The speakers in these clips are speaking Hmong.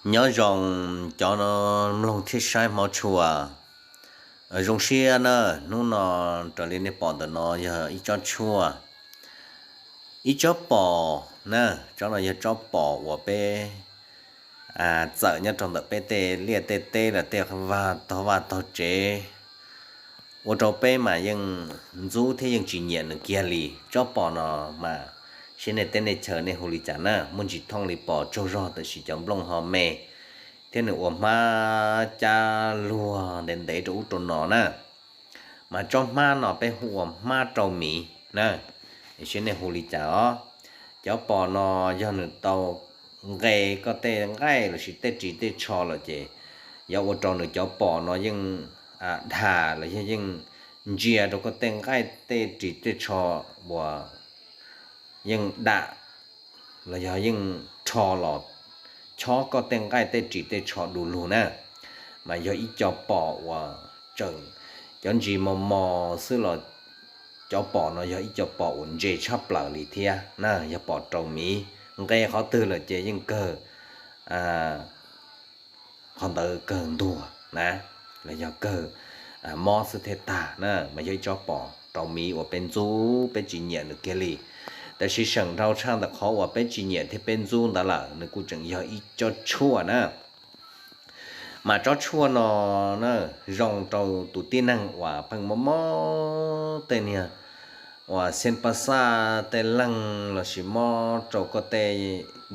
Nyob zoo cov mloog thiab saib hmov tshua. Zoo siab na, hnub no raws li nej pom ntawm no yog ib tsob tshuaj, ib tsob pos na. Tsob no yog tsob pos uas peb txawm nyob rau ntawm peb tej liaj tej teb los tej vaj tog vaj tog tsev ua rau peb mas yeej ntxub thiab yeej tsis nyiam nws kiag li. Tsob pos no mas seb nej teb nej chaw nej hu li cas na, muaj ntsis thooj li pos tsaug zog tab sis cov nplooj ho me thiab nws ua hmab cab luag ntev ntev rau ub rau no na. Mas tsob hmab no peb hu ua hmab rau miv na, seb nej hu li cas os. Cov pos no yog nws tau nqe koj tej nqaij lossis tej ris tej tsho lawm ces yuav ua rau nws cov pos no yeej dham los yog yeej ntsia rau koj tej nqaij tej ris tej tsho uas yeej dam los yog yeej rho los chob koj tej nqaij tej ris tej tsho du lug na. Mas yog ib co pos uas tseem cov ntsis mos mos xwb los cov pos no yog ib co pos uas ntse tshaj plaws li thiab na, yog pos rau miv. Nqe qhov twg lawm ces yeej kawg qhov ntawd kawg ntuag na, los yog kawg mob xwb thiaj tag na. Mas yog ib tsob pos rau miv uas peb ntxub peb tsis nyiam nws kiag li. Tab sis seem dhau tshaj ntawm qhov uas peb tsis nyiam thiab peb ntxub ntawd lawm nws kuj tseem yog ib tsob tshuaj na. Mas tsob tshuaj no na, zoo rau tus tib neeg uas pheej mob mob tej niag uas xeeb pab xaj tej leeg lossis mob rau koj tej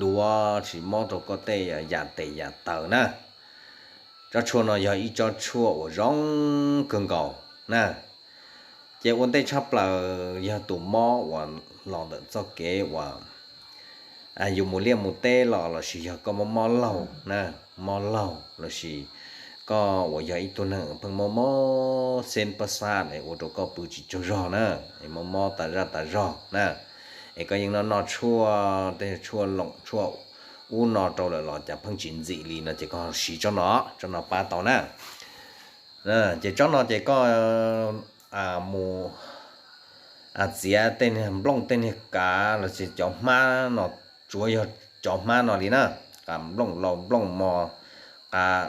duav, sis mob rau koj tej yam tes yam taw na. Tsob tshuaj no yog ib tsob tshuaj uas zoo kawg nkaus na. Ces ua ntej tshaj plaws yog tus mob uas los ntawm txoj kev uas yus mus liaj mus teb los lossis yog koj mob mob laug na, mob laug lossis koj uas yog ib tug neeg pheej mob mob xeeb pab xaj ua rau koj pw tsis tsaug zog na, es mob mob tas zaj tas zog na, es koj yeej noj noj tshuaj tej tshuaj loom tshuaj ub no rau lawm los cas pheej tsis ntxim li no ces koj siv tsob no, tsob no pab tau na. Ces tsob no ces koj mus txiav tej niag nplooj tej niag kav los sis cov hmab no, tsuav yog cov hmab no li na, kav nplooj laus nplooj mos, kav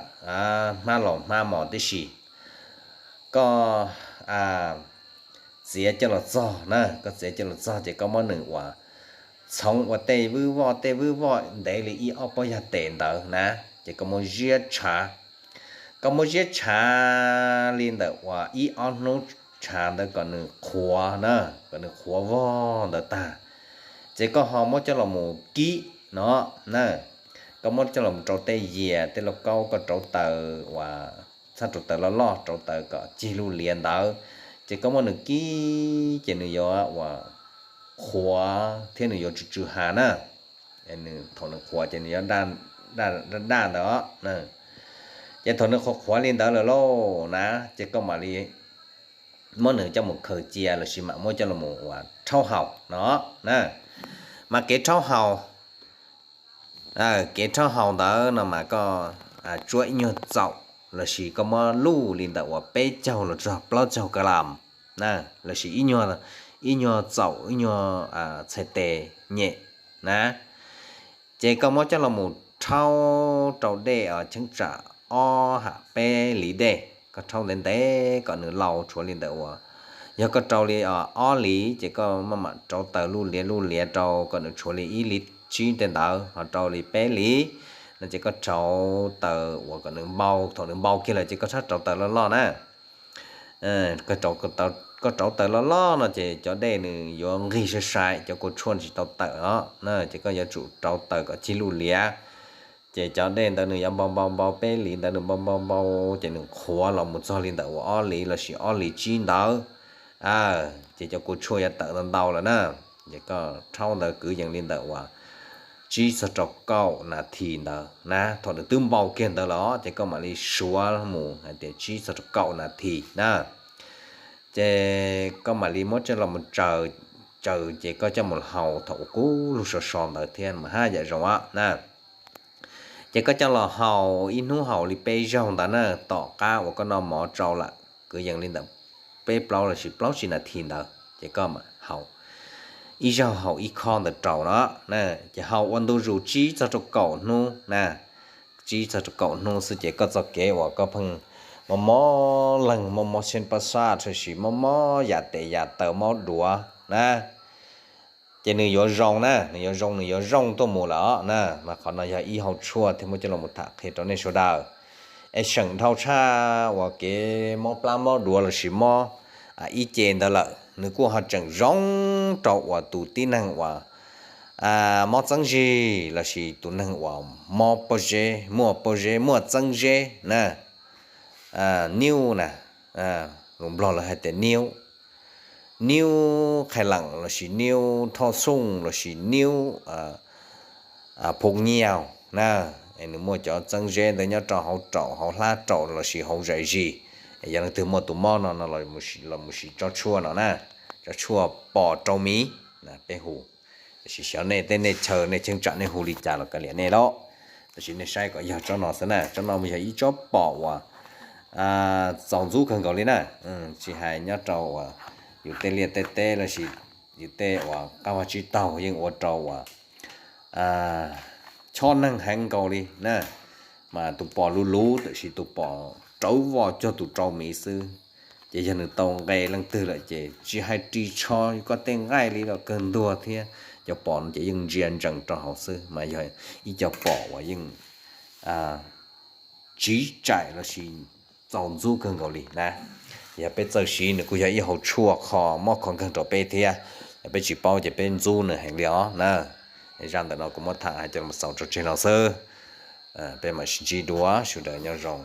hmab laus hmab mos tib si. Koj txiav coj los txog na, koj txiav coj los txog ces koj muab nws uas txhoov ua tej vwj voj tej vwj voj ntev li ib ob pob yag tes ntawd na, ces koj muab ziab tshav. Koj muab ziab tshav li ntawm uas ib ob hnub tshav ntawd kom nws qhuav na, kom nws qhuav vog ntawd tag, ces koj ho muab coj los mus kib no na. Koj muab coj los mus rau tej yias tej lauj kaub, koj rauv taws uas txhaj rauv taws loj loj, rauv taws kom cig luj liav ntawd, ces koj muab nws kib ces nws yuav uas qhuav thiab nws yuav tsw tsw ha na. Nws thaum nws qhuav ces nws yuav daj daj ntawd. Ces thaum nws qhuav qhuav li ntawd lawm lauj na, ces koj mam li muab nws coj mus khaws cia lossis mam muab coj los mus uas rhaub haus no na. Mas kev rhaub haus, kev rhaub haus ntawd no mas koj tsuab ib nyuag txaum lossis koj muab luj li ntawm uas peb caug los txog plaub caug ka lam na, lossis ib nyuag txaum ib nyuag txhais tes nyem na. Ces koj muab coj los mus rhaub rau dej os, cheeb tsam ob ham peb liv dej, koj rhaub ntev ntev kom nws lau tshuav li ntawm uas, yog koj rau li ob liv ces koj maj mam rauv taws luj liav luj liav rau kom nws tshuav li ib liv tsib tej ntawd, ho rau li peb liv no ces koj rauv taws uas kom nws npau, thaum nws npau kiag lawm ces koj txhob rauv taws loj loj na. Koj rauv taws loj loj no ces cov dej nws yuav nqig sai sai, cov kua tshuaj tsis tau tawm os na, ces koj yuav tsum rauv taws kom cig luj liav. Ces cov dej ntawd nws yuav npau npau npau, peb liv ntawd nws npau npau npau ces nws qhuav los mus txog li ntawm uas ob liv lossis ob liv tsib ntawd, ces cov kua tshuaj yuav tawm ntau ntau lawm na. Ces koj rhaub ntawd kwv yees li ntawm uas tsib txog rau kaum nas this ntawd na, thaum nws twb npau kiag ntawd lawm ces koj mam li suav mus hais tias tsib txog rau kaum nas this na. Ces koj mam li muab coj los mus tsaws, tsaws ces koj coj mus haus thaum uas kub lug so so ntawd thiab mas haj yam zoo na. Ces koj coj los haus ib hnub haus li peb zaug ntawd na, tom qab uas koj noj mov tsau lawm, kwv yees li ntawm peb plaub lossis plaub tsib nas this ntawd ces koj mam haus ib zaug haus ib khob ntawd rau no. Ces haus ua ntu zus tsib txog rau kaum hnub na, tsib txog rau kaum hnub xwb ces koj txoj kev uas koj pheej mob mob leeg, mob mob xeeb pab xaj, tshwm sim mob mob yam tes yam taw, mob duav na, ces nws yuav zoo na, nws yuav zoo, nws yuav zoo tuaj mus lawm os na. Mas qhov no yog ib hauv tshuaj thiaj muab coj los tham qhia rau nej sawv daws. Es seem dhau tshaj uas kev mob plab mob duav lossis mob ib ce ntawd lawm, nws kuj ho tseem zoo rau uas tus tib neeg uas mob txeeb zig lossis tus neeg uas mob pob zeb, muaj pob zeb, muaj txeeb zeb na. Niub na, lus Nplog lawv hais tias niub, niub qhais leem lossis niub thoj xooj lossis niub phuv nyiaj na. Nws muaj cov txeeb zeb ntawd nyob rau hauv raum, hauv hlab raum lossis hauv zais zis. Yog leej twg muaj tus mob no no los mus siv tsob tshuaj no na, tsob tshuaj pos rau miv, peb hu. Tiam sis xyov nej tej nej chaw nej cheeb tsam nej hu li cas los kav liam nej lawm, tab sis nej saib kom yog tsob no xwb na. Tsob no yog ib tsob pom uas txaus ntxub kawg nkaus li na. Tsis hais nyob rau uas yus tej liaj tej teb lossis yus tej uas qab vaj tsib taug yeej ua rau uas chob neeg heev nkaus li na. Mas tus pos luv luv, tiam sis tus pos rawv voj cuag tus rau miv xwb, ces yog nws tau nqe leej twg lawm ces tsis hais ris tsho, koj tej nqaij li los kawg ntuag thiab, cov pos no ces yeej ntsia ntsees rau hauv xwb. Mas yog ib co pom uas yeej tsiv tsaim lossis txaus ntxub kawg nkaus li na. Yog peb txawj siv, nws kuj yog ib hauv tshuaj kho mob kho nkeeg rau peb thiab. Yog peb tsis paub ces peb ntxub nws heev li os na. Zaj ntawm no kuv muab tham hais coj los xaus tso tseg no xwb. Peb mam sib ntsib dua, sawv daws nyob zoo.